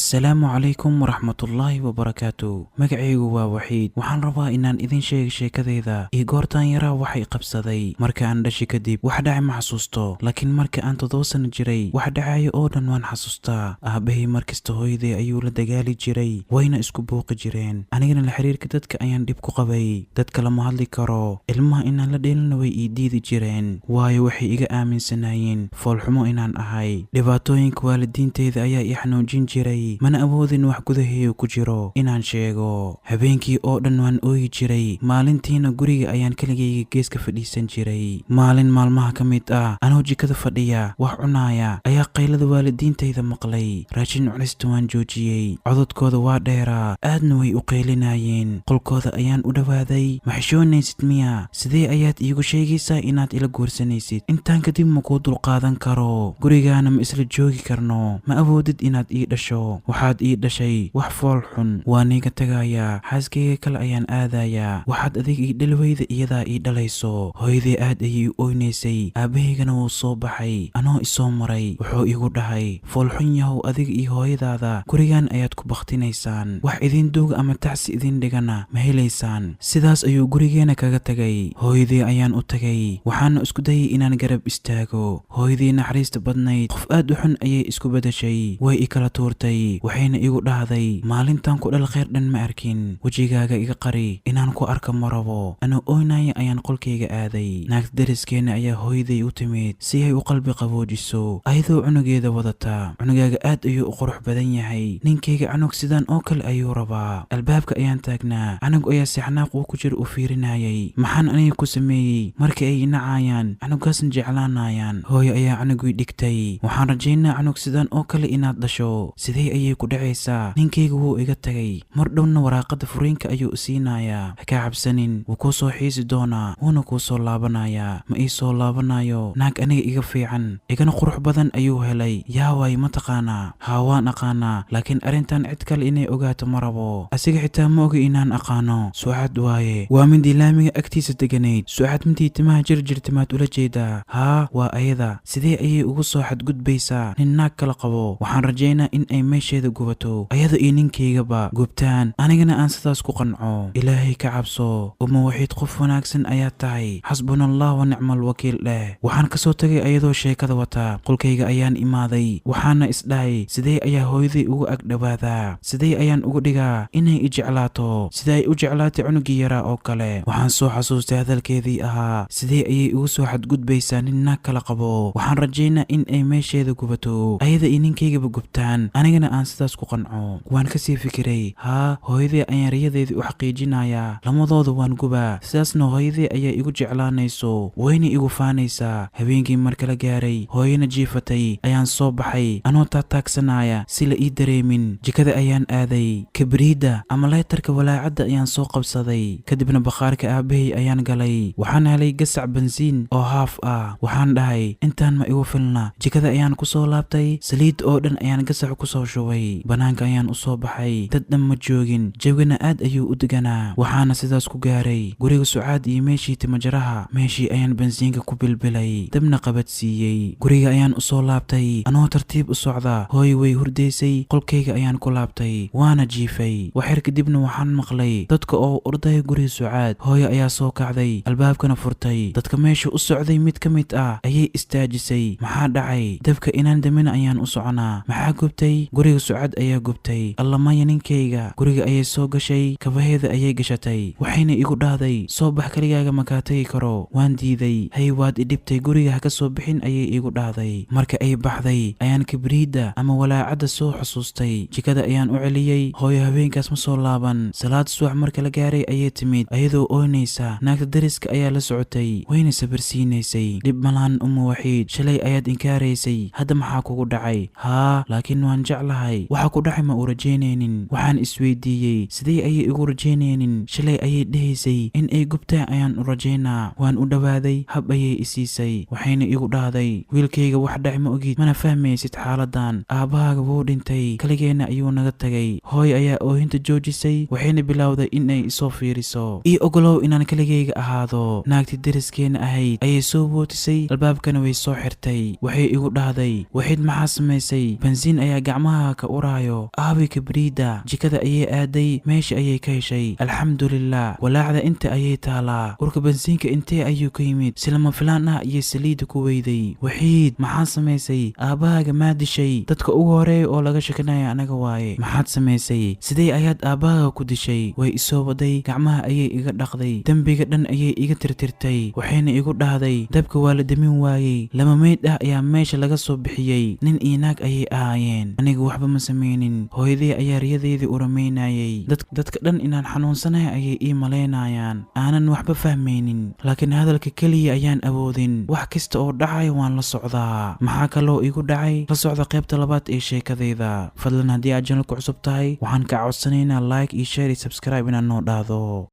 Assalaamu calaykum waraxmatullaahi wabarakaatu. Magacaygu waa Waxiid. Waxaan rabaa inaan idin sheego sheekadeyda iyo goortaan yaraa waxay qabsaday. Marka aan dhashay kadib wax dhacay ma xasuusto, laakiin marka aan 7 sano jiray wax dhacaya oo dhan waan xasuustaa. Aabbahay markasta hooyaday ayuu la dagaali jiray, wayna isku buuqi jireen. Anigana la xiriirka dadka ayaan dhib ku qabay. Dadka lama hadli karo, ilmaha inaan la dheelina way ii diidi jireen, waayo waxay iga aaminsanaayeen foolxumo inaan ahay. Dhibaatooyinka waalidiinteyda ayaa i xanuujin jiray, mana awoodin wax gudaheeya ku jiro inaan sheego. Habeenkii oo dhan waan ooyi jiray, maalintiina guriga ayaan keligayga geeska fadhiisan jiray. Maalin maalmaha ka mid ah, anoo jikada fadhiya wax cunaaya, ayaa qaylada waalidiintayda maqlay. Raashin cunista waan joojiyey. Cododkooda waa dheeraa, aadna way u qaylinayeen. Qolkooda ayaan u dhowaaday. "Ma xishoonaysid miya? Sidee ayaad iigu sheegaysaa inaad ila guursanaysid? Intaan kadib ma kuu dulqaadan karo, gurigaana ma isla joogi karno. Ma awoodid inaad ii dhasho, waxaad ii dhashay wax fool xun. Waan iga tagayaa, xaaskayga kale ayaan aadayaa. Waxaad adiga ii dhalweyda iyadaa ii dhalayso." Hooyaday aad ayay u oynaysay. Aabbahaygana wuu soo baxay anoo isoo maray. Wuxuu igu dhahay, "Foolxun yahow, adiga iyo hooyadaada gurigan ayaad ku bakhtinaysaan. Wax idin duuga ama tacsi idin dhigana ma helaysaan." Sidaas ayuu gurigeena kaga tagay. Hooyadii ayaan u tagay, waxaana isku dayay inaan garab istaago. Hooyadii naxariista badnayd qof aad u xun ayay isku bedeshay. Way i kala tuurtay, waxayna igu dhahday, "Maalintan ku dhal khayr dhan ma arkin. Wejigaaga iga qari, inaan ku arka ma rabo." Anoo ooynaya ayaan qolkayga aaday. Naagta dariskeenna ayaa hooyaday u timid si ay u qalbi qaboojiso, ayadoo cunugeeda wadata. "Cunugaaga aad ayuu u qurux badan yahay. Ninkayga cunug sidan oo kale ayuu rabaa." Albaabka ayaan taagnaa. Canug ayaa si xanaaq uu ku jira u fiirinayay. Maxaan aniga ku sameeyey marka ay nacayaan, canugaasna jeclaanayaan? Hooyo ayaa canugii dhigtay. "Waxaan rajaynaa canug sidan oo kale inaad dhasho. Sidee ayay ku dhacaysaa? Ninkayga wuu iga tagay, mar dhowna waraaqada furiinka ayuu siinayaa. Ha kaa cabsanin, wuu kuu soo xiisi doonaa, wuuna kuu soo laabanayaa." "Ma ii soo laabanayo. Naag aniga iga fiican, igana qurux badan ayuu helay." "Yaa waay, ma taqaanaa?" "Haa, waan aqaanaa, laakiin arrintan cid kale inay ogaato ma rabo. Asiga xitaa ma oga inaan aqaano. Sucad waaye, waa midii laamiga agtiisa deganayd." "Sucad midii timaha jirjirta maad ula jeedaa?" "Haa, waa ayada. Sidee ayay ugu soo xadgudbaysaa nin naag kala qabo? Waxaan rajaynaa in ay meesheeda gubato, ayada iyo ninkaygaba gubtaan, anigana aan sidaas ku qanco." "Ilaahay ka cabso, Uma Waxiid, qof wanaagsan ayaad tahay. Xasbuna Allah wa nicmal wakiil dheh." Waxaan kasoo tagay ayadoo sheekada wata. Qolkayga ayaan imaaday, waxaana isdhahay, sidee ayaa hooyaday ugu agdhowaadaa? Sidee ayaan ugu dhigaa inay i jeclaato sida ay u jeclaatay cunugii yaraa oo kale? Waxaan soo xasuustay hadalkeedii ahaa, "Sidee ayay ugu soo xadgudbaysaa nin naag kala qabo? Waxaan rajaynaa in ay meesheeda gubato, ayada iyo ninkaygaba gubtaan, anigana aan sidaas ku qanco." Waan kasii fikiray. Haa, hooyaday ayaan riyadeedii u xaqiijinayaa. Lamadooda waan gubaa, sidaasna hooyaday ayaa igu jeclaanayso, wayna igu faanaysaa. Habeenkii marka la gaaray, hooyana jiifatay, ayaan soo baxay anoo taataagsanaya si la ii dareemin. Jikada ayaan aaday. Kabriidda ama leetarka walaacadda ayaan soo qabsaday. Kadibna bakhaarka aabbahay ayaan galay. Waxaan helay gasac bensiin oo haaf ah. Waxaan dhahay, "Intaan ma igu filna." Jikada ayaan ku soo laabtay. Saliid oo dhan ayaan gasac ku soo shubay. Bannaanka ayaan u soo baxay. Dad dhan ma joogin, jawgana aad ayuu u deganaa. Waxaana sidaas ku gaaray guriga Sucaad iyo meeshii timajaraha. Meeshii ayaan bensiinka ku bilbilay, dabna qabadsiiyey. Guriga ayaan u soo laabtay anoo tartiib u socda. Hooy way hurdaysay. Qolkayga ayaan ku laabtay, waana jiifay. Waxyar kadibna waxaan maqlay dadka oo ordaya guriga Sucaad. Hooyo ayaa soo kacday, albaabkana furtay. Dadka meesha u socday mid ka mid ah ayay istaajisay. "Maxaa dhacay?" "Dabka inaan damina ayaan u soconaa." "Maxaa gubtay?" "Guriga Sucad ayaa gubtay." "Allamaya, ninkayga!" Guriga ayay soo gashay, kabaheeda ayay gashatay, waxayna igu dhahday, "Soo bax, keligaaga makaa tegi karo." Waan diiday. "Hay, waad idhibtay, guriga ha ka soo bixin," ayay igu dhahday. Marka ay baxday ayaan kibriidda ama walaacadda soo xusuustay. Jikada ayaan u celiyey. Hooyo habeenkaas ma soo laaban. Salaad subax marka la gaaray ayay timid ayadoo ooynaysa. Naagta dariska ayaa la socotay, wayna sabirsiinaysay. "Dhib malahan, Umma Waxiid. Shalay ayaad inkaaraysay, hadda maxaa kugu dhacay?" "Haa, laakiin waan jeclahay. Waxa ku dhacay ma u rajaynaynin." Waxaan isweydiiyey, sidee ayay igu rajaynaynin? Shalay ayay dhehaysay, "In ay gubtaa ayaan u rajaynaa." Waan u dhowaaday. Hab ayay isiisay, waxayna igu dhahday, "Wiilkayga, wax dhac ma ogid, mana fahmaysid xaaladan. Aabbahaaga wuu dhintay, kaligeenna ayuu naga tagay." Hooy ayaa oohinta joojisay, waxayna bilowday in ay isoo fiiriso. "Ii ogolow inaan keligayga ahaado." Naagtii dariskeenna ahayd ayay soo bootisay, albaabkana way soo xirtay. Waxay igu dhahday, "Waxiid, maxaa samaysay? Bensiin ayaa gacmaha Gacmaha ka uraayo. Aabi kabriida? Jikada ayay aaday, meesha ayay ka heshay. Alxamdulilah, walaacda inta ayay taalaa. Urka bensiinka intee ayuu ka yimid? Si lama filaan ah ayay saliidda ku weyday. Waxiid, maxaad samaysay? Aabbahaaga maa dishay? Dadka ugu horeeya oo laga shakinaya anaga waaye. Maxaad samaysay? Sidee ayaad aabbahaaga ku dishay? Way isoo waday, gacmaha ayay iga dhaqday, dembiga dhan ayay iga tirtirtay. Waxayna igu dhahday, dabka waa la demin waayey, lama meyd ah ayaa meesha laga soo bixiyey, nin iyo naag ayay ahaayeen. Aniga waxba ma samaynin. Hooyaday ayaa riyadeydii uramaynayay. Dadka dhan inaan xanuunsanahay ayay ii malaynayaan, aanan waxba fahmaynin, laakiin hadalka keliya ayaan awoodin. Wax kasta oo dhacay waan la socdaa. Maxaa kaloo igu dhacay? La socda qaybta labaad ee sheekadayda. Fadlan, haddii aad channelku cusub tahay, waxaan ka codsanaynaa like iyo share iyo subscribe inaad noo dhahdo.